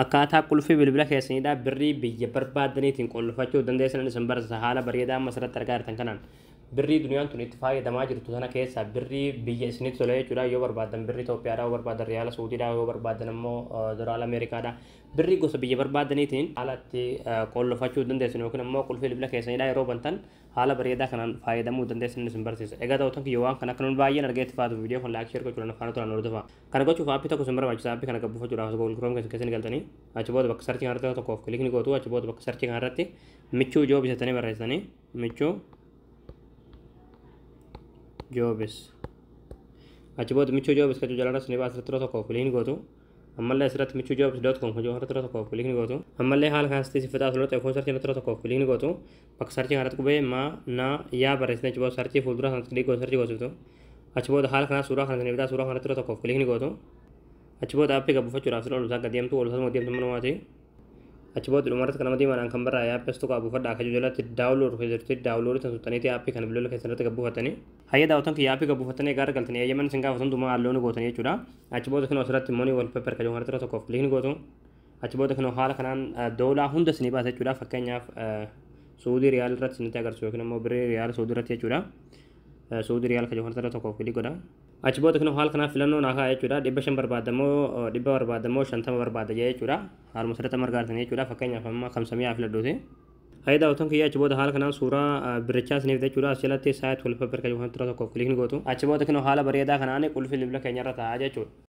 Akkaataa qulfii bilbila keessaniidha birrii biyya barbaadaniitiin qollofachuu dandeessan isin barsiisa. Haala bareedaa amma asirratti argaa jirtan kanaan birrii duniyaan tun itti fayyadamaa jirtu sana keessaa birrii biyya isinitti tole jechuudha. Yoo barbaadan birrii Itoophiyaadha, yoo barbaadan riyaala Suudiidha, yoo barbaadan immoo doolaara Ameerikaadha. Birrii gosa biyya barbaadaniitiin haala itti qollofachuu dandeessan yookiin immoo qulfii bilbila keessaniidha yeroo bantan haala bareedaa kanaan fayyadamuu dandeessan isin barsiisa. Egaa ta'u kiyya waan kana akka nuti baay'een argee itti faatu viidiyoo kun like, share gochuudhaan afaan turan hordofa. Kana gochuuf aappii tokko isin barbaachisa. Aappii kana gabbuufachuudhaaf Google Chrome keessa ni galtanii, achi booda bakka search kanarratti tokkoof click ni gootu. Achi booda bakka search kanarratti Michuu Jobs jettanii barreessanii, Michuu Jobs. Achi booda Michuu Jobs kachuu jalarras ni baasa, irratti tokkoof click ni gootu. Ammallee asirratti michuujobs.com kajuu irratti tokkoof click ni gootu. Ammallee haala kanas si fixaa asirratti iPhone search irratti tokkoof click ni gootu. Bakka search kanarratti qubee ma na yaa barreessanii, achi booda search fuuldura sanatti click gootu, search goosiftu. Achi booda haala kanaa suuraa kana ni fidaa, suuraa kanarratti tokkoof click ni gootu. Achi booda aappii gabbuufachuudhaaf sirra ol isaa gad deemtu, ol isaa deemtu manumaati. Achi booda dhumarratti kan nama diimaadhaan kan barraa'e aappii tuqaa buufadhaa akka jalatti download jirti, download tan tuttaniiti aappii kana bilbila keessan irratti gabbuufatanii. Hayya daawwatan kiyya, aappii gabbuufatanii gaara galtanii eeyyaman isin gaafatan hundumaa allow ni gootanii jechuudha. Achi booda kan asirratti money wallpaper kan irratti tokkoof click ni gootu. Achi booda kan haala kanaan doolaa hunda isinii baasa jechuudha. Fakkeenyaaf Suudii riyaal irratti isinitti agarsiisu yookiin immoo birrii riyaal Suudii irratti jechuudha. Suudii riyaal kan irratti tokkoof click godha. Achi booda kan haala kanaan filannoo naa ka'a jechuudha. 500 barbaadamoo, 100 barbaadamoo, 50 barbaada jechuudha. Haaluma sirriitti margaartanii jechuudha. Fakkeenyaaf amma kamsamii haa filadhuuti. Hayya daawwatan kiyya, achi booda haala kanaan suuraa birrichaa isiniif jechuudha. As jalatti set wallpaper kan irratti tokkoof click ni gootu. Achi booda kan haala bareedaa kanaan qulfii bilbila keenya irra ta'a jechuudha.